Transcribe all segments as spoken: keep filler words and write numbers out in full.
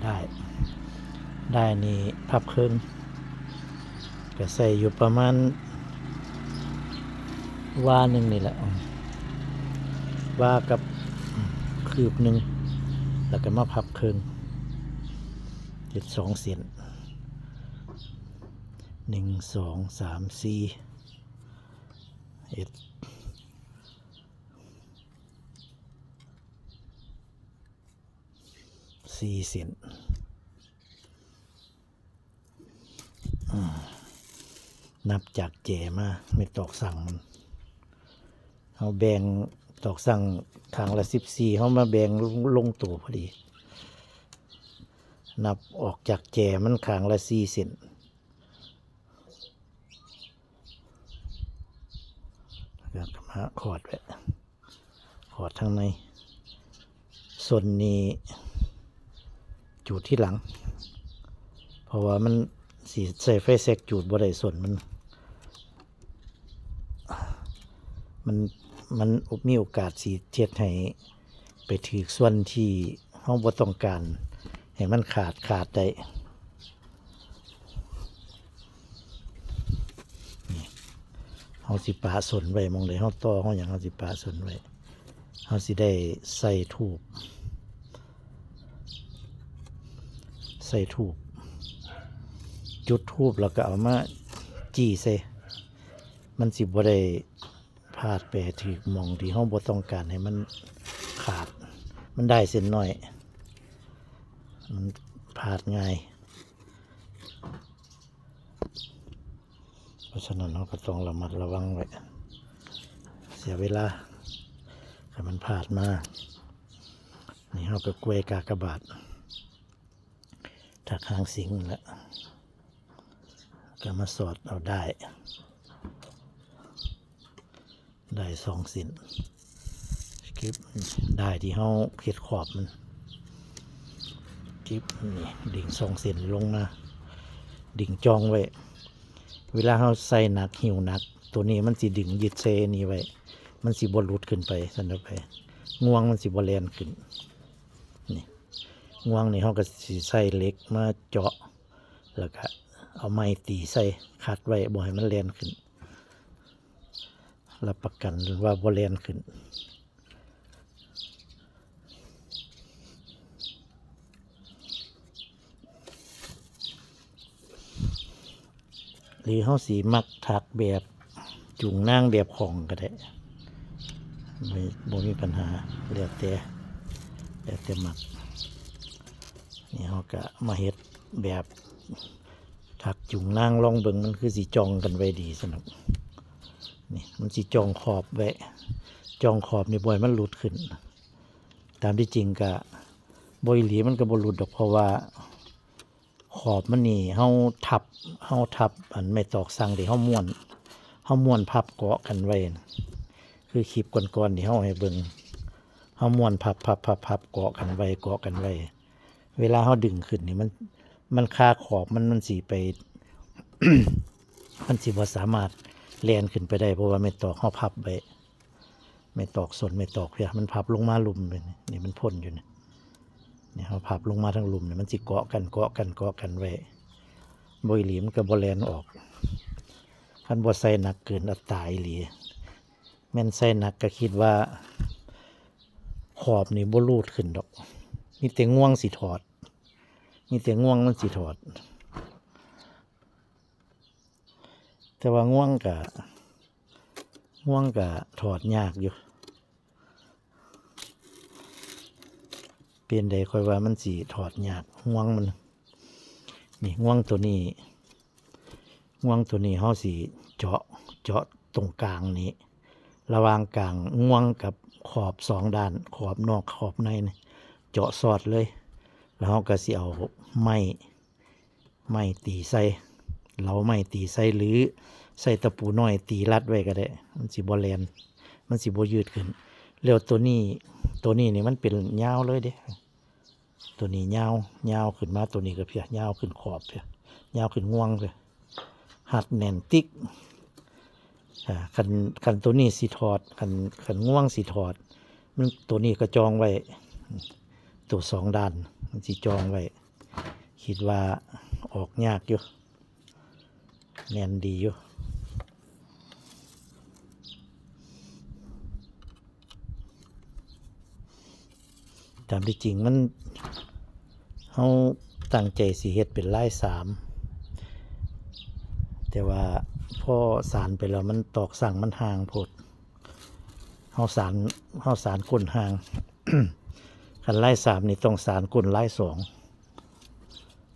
ได้ ได้นี่พับครึ่ง ก็ใส่อยู่ประมาณวาหนึ่งนี่แหละ อืม วากับ อืม คืบหนึ่ง แล้วก็มาพับครึ่ง เฮ็ดสองเส้น หนึ่ง สอง สาม สี่ เฮ็ด สี่เส้น อืม นับจากแจมา แม่นตอกสั่งมัน เฮาแบ่งตอกสั่งข้างละสิบสี่ เฮามาแบ่งลง ลงตัวพอดี นับออกจากแจมันข้างละสี่เส้น แล้วก็มาขอดไว้ ขอดทางใน ส้นนี้จูดทีหลัง เพราะว่ามันสิใช้ไฟแช็กจูดบ่ได้ ส้นมัน มัน มันมีโอกาสสิเฮ็ดให้ไปถืกส่วนที่เฮาบ่ต้องการ ให้มันขาด ขาดได้ นี่ เฮาสิปะส้นไว้ หม่องใดเฮาต่อ เฮาหยัง เฮาสิปะส้นไว้ เฮาสิได้ใส่ธูป ใส่ธูป จุดธูปแล้วก็เอามาจี้ใส่ มันสิบ่ได้พลาดไปถืกหม่องที่เฮาบ่ต้องการให้มันขาด มันด้ายเส้นน้อย มันพลาดง่าย เพราะฉะนั้นเฮาก็ต้องระมัดระวังไว้ เสียเวลา ถ้ามันพลาดมา นี่เฮาก็กวยกากบาท ถักหางสิงนั่นแหละ ก็มาสอดเอาด้าย ด้ายสองเส้น กึ๊บ ด้ายที่เฮาเฮ็ดขอบมัน กึ๊บ นี่ ดึงสองเส้นลงมา ดึงจ่องไว้ เวลาเฮาใส่หนัก หิ้วหนัก ตัวนี้มันสิดึงยึดใส่นี่ไว้ มันสิบ่หลุดขึ้นไป ซั่นเอาไป งวงมันสิบ่แล่นขึ้น นี่ งวงนี่เฮาก็สิใช้เหล็กมาเจาะ แล้วก็เอาไม้ตีใส่ ขัดไว้ บ่ให้มันแล่นขึ้น รับประกันว่าบ่แล่นขึ้น หรือเฮาสิมักถักแบบจูงนางแบบของก็ได้ บ่ บ่มีปัญหา แล้วแต่ แล้วแต่มัก นี่เฮาก็มาเฮ็ดแบบ ถักจูงนางลองเบิ่ง มันคือสิจ่องกันไว้ดีซั่นดอก นี่มันสิจ่องขอบไว้ จ่องขอบนี่บ่ให้มันหลุดขึ้น ตามที่จริงก็บ่อีหลี มันก็บ่หลุดดอก เพราะว่าขอบมันนี่เฮาทับ เฮาทับอันไม้ตอกสั่งที่เฮาม้วน เฮาม้วนพับเกาะกันไว้นะ คือคลิปก่อนๆที่เฮาให้เบิ่ง เฮาม้วนพับ พับ พับ พับ เกาะกันไว้ เกาะกันไว้ เวลาเฮาดึงขึ้นนี่มัน มันคาขอบมัน มันสิไป มันสิบ่สามารถแล่นขึ้นไปได้ เพราะว่าไม้ตอกเฮาพับไว้ ไม้ตอกส้นไม้ตอกเพีย มันพับลงมาลุ่มไปนี่ นี่มันพ่นอยู่นี่ นี่เฮาพับลงมาทั้งลุ่มนี่ มันสิเกาะกัน เกาะกัน เกาะกันไว้ บ่อีหลีมันก็บ่แล่นออก คันบ่ใส่หนักเกินอัตราอีหลี แม่นใส่หนักก็คิดว่า ขอบนี่บ่รูดขึ้นดอก มีแต่งวงสิถอด มีแต่งวงมันสิถอด แต่ว่างวงก็ งวงก็ถอดยากอยู่ เป็นใดข้อยว่ามันสิถอดยาก งวงมัน นี่งวงตัวนี้ งวงตัวนี้เฮาสิเจาะ เจาะตรงกลางนี้ ระหว่างกลางงวงกับขอบสองด้าน ขอบนอกขอบในนี่ เจาะสอดเลย แล้วเฮาก็สิเอาไม้ ไม้ตีใส่ เหลาไม้ตีใส่ หรือใส่ตะปูน้อยตีรัดไว้ก็ได้ มันสิบ่แล่น มันสิบ่ยืดขึ้น แล้วตัวนี้ ตัวนี้นี่มันเป็นยาวเลยเด้ ตัวนี้ยาว ยาวขึ้นมา ตัวนี้ก็เพีย ยาวขึ้นขอบเพีย ยาวขึ้นงวงเพีย รัดแน่นติ๊ก อ่า คัน คันตัวนี้สิถอด คัน คันงวงสิถอด มัน ตัวนี้ก็จ่องไว้ ตัวสองด้าน มันสิจ่องไว้ คิดว่าออกยากอยู่ แน่นดีอยู่ ตามที่จริงมัน เฮาตั้งใจสิเฮ็ดเป็นลายสาม แต่ว่าพอสานไปแล้วมันตอกสั่งมันห่างโพด เฮาสาน เฮาสานก้นห่าง คันลายสามนี่ต้องสานก้นลายสอง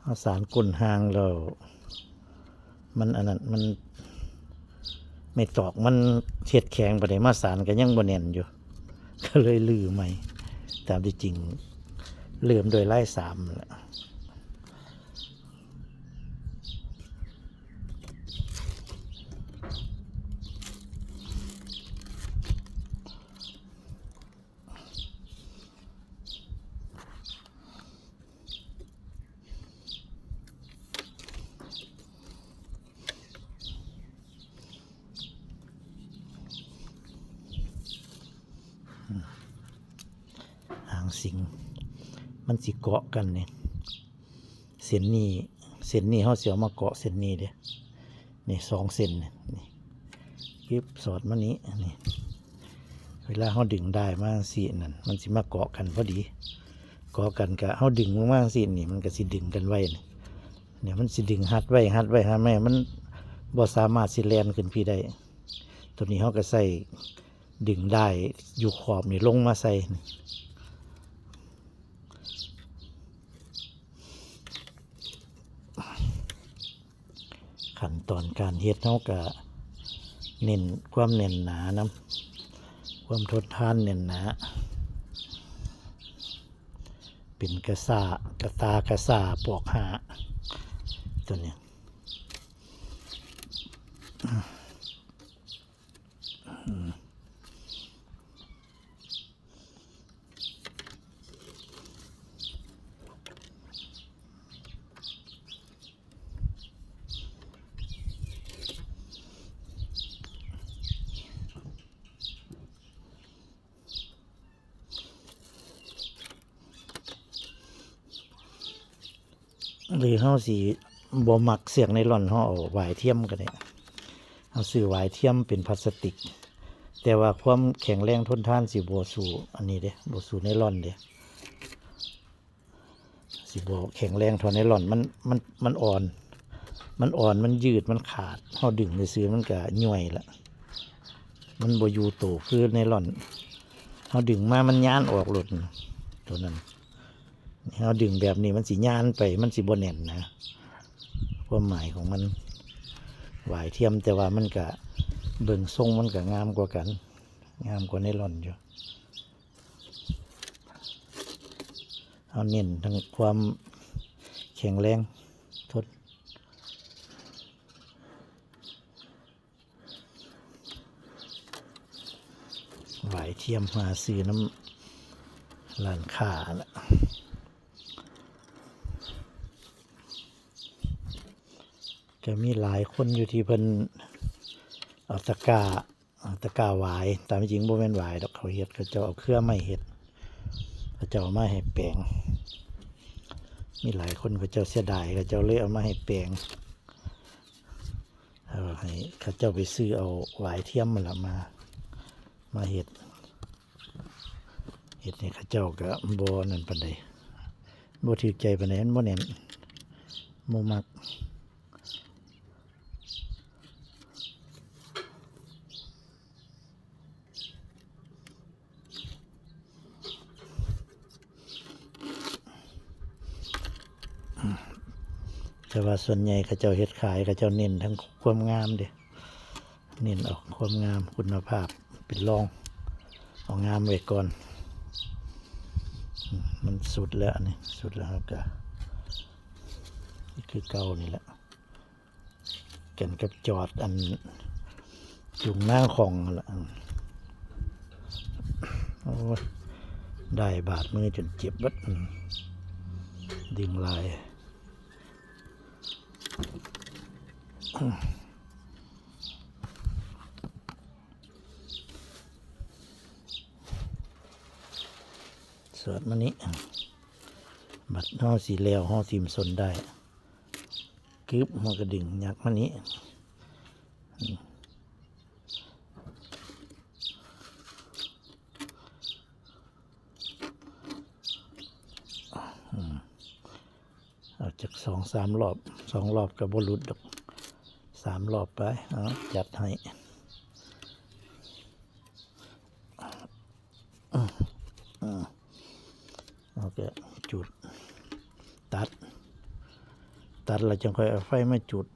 เฮาสานก้นห่างแล้ว มันอันนั้น มัน ไม้ตอกมันเฮ็ดแข็งปานใด มาสานก็ยังบ่แน่นอยู่ ก็เลยรื้อใหม่ ตามที่จริงเริ่มโดยลายสามนั่นแหละ หางสิง มันสิเกาะกันนี่ เส้นนี้ เส้นนี้เฮาสิเอามาเกาะเส้นนี้เด้ นี่สองเส้นนี่ นี่ ปึ๊บ สอดมานี้ นี่ เวลาเฮาดึงด้ายมาจั่งซี้นั่น มันสิมาเกาะกันพอดี เกาะกันกะเฮาดึงลงมาจั่งซี้นี่ มันก็สิดึงกันไว้นี่ เนี่ย มันสิดึงฮัดไว้ ฮัดไว้ ฮัดไว้ มันบ่สามารถสิแล่นขึ้นพี้ได้ ตัวนี้เฮาก็ใส่ดึงด้ายอยู่ขอบนี่ลงมาใส่นี่ ขั้นตอนการเฮ็ดเฮาก็เน้นความแน่นหนานำ ความทนทานแน่นหนา เป็นกะซ้า กะตากะซ้าปอกห้า ตัวนี้ อืม หรือเฮาสิบ่มักเสือกไนลอน เฮาเอาหวายเทียมก็ได้ เฮาซื้อหวายเทียมเป็นพลาสติก แต่ว่าความแข็งแรงทนทานสิบ่สู้อันนี้เด้ บ่สู้ไนลอนเด้ สิบ่แข็งแรงเท่าไนลอน มัน มัน มันอ่อน มันอ่อน มันยืด มันขาด เฮาดึงซื่อๆมันก็ย่อยละ มันบ่อยู่โตคือไนลอน เฮาดึงมามันย้านออกโลด ตัวนั้น เฮาดึงแบบนี้มันสิย้านไป มันสิบ่แน่นนะ ความหมายของมัน หวายเทียม แต่ว่ามันก็เบิ่งทรงมันก็งามกว่ากัน งามกว่าไนลอนอยู่ เฮาเน้นทั้งความแข็งแรง ทน หวายเทียมหาซื้อนำร้านค้าละ ก็มีหลายคนอยู่ที่เพิ่นเอาตะกร้า อ่า ตะกร้าหวาย ตามจริงบ่แม่นหวายดอก เขาเฮ็ด เขาเจ้าเอาเครือไม้เฮ็ด เขาเจ้าเอามาให้แปลง มีหลายคนเขาเจ้าเสียดาย เขาเจ้าเลยเอามาให้แปลง เอาให้เขาเจ้าไปซื้อเอาหวายเทียมมาละมา มาเฮ็ด เฮ็ดให้เขาเจ้าก็บ่นั่นปานใด บ่ถือใจปานใด มันบ่แน่น บ่มัก แต่ว่าส่วนใหญ่เขาเจ้าเฮ็ดขาย เขาเจ้าเน้นทั้งความงามเด้ เน้นเอาความงามคุณภาพเป็นรอง เอางามไว้ก่อน อืม มันสุดแล้ว อันนี้สุดแล้วครับ ก็คือเก่านี่แหละ กันกับจอดอันจุงนางของนั่นล่ะ อืม โอ้ย ได้บาดมือจนเจ็บเบิด อืม ดึงหลาย อืม สอดมานี้ บัดเฮาสิแล้ว เฮาถิ่มส้นด้าย กึบ เฮาก็ดึงยักมานี้ อืม อืม เอาจักสองสามรอบ สองรอบก็บ่หลุดดอก สามรอบไป เอา จัดให้ อืม อืม เอาก็จุด ตัด ตัดแล้วจั่งค่อยเอาไฟมาจุด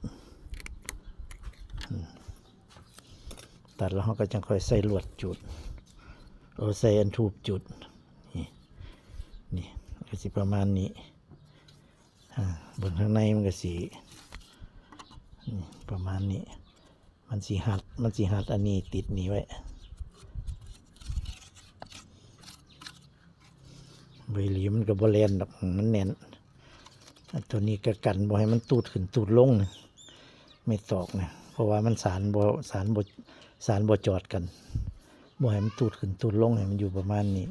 อืม ตัดแล้วเฮาก็จั่งค่อยใส่ลวดจุด เอาใส่อันธูปจุด นี่ นี่ ก็สิประมาณนี้ อ่า เบิ่งข้างในมันก็สิ นี่ ประมาณนี้ มันสิหัด มันสิหัดอันนี้ติดนี่ไว้ ใบหลีมันก็บ่แล่นดอก มันแน่น อันตัวนี้ก็กันบ่ให้มันตูดขึ้นตูดลงนะ ไม่ตอกนะ เพราะว่ามันสานบ่ สานบ่ สานบ่จอดกัน บ่ให้มันตูดขึ้นตูดลง ให้มันอยู่ประมาณนี้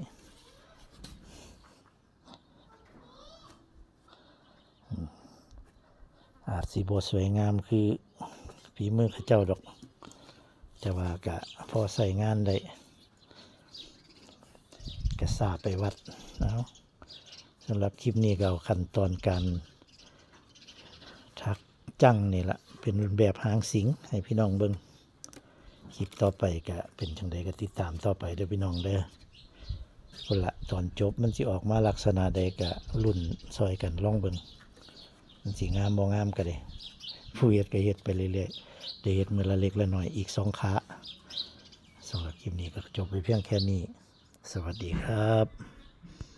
อืม อาจสิบ่สวยงามคือฝีมือเขาเจ้าดอก แต่ว่าก็พอใช้งานได้ ก็สาไปวัด เอา สำหรับคลิปนี้ก็เอาขั้นตอนการถักจั่งนี่ละ เป็นแบบหางสิงให้พี่น้องเบิ่ง คลิปต่อไปก็เป็นจั่งใดก็ติดตามต่อไปเด้อพี่น้องเด้อ พุ้นละ ตอนจบมันสิออกมาลักษณะใดก็ลุ้นซอยกันลองเบิ่ง มันสิงามบ่งามก็ได้ ผู้เฮ็ดก็เฮ็ดไปเรื่อยๆ ได้เฮ็ดมื้อละเล็กละน้อยอีกสองขา สำหรับคลิปนี้ก็จบไปเพียงแค่นี้ สวัสดีครับ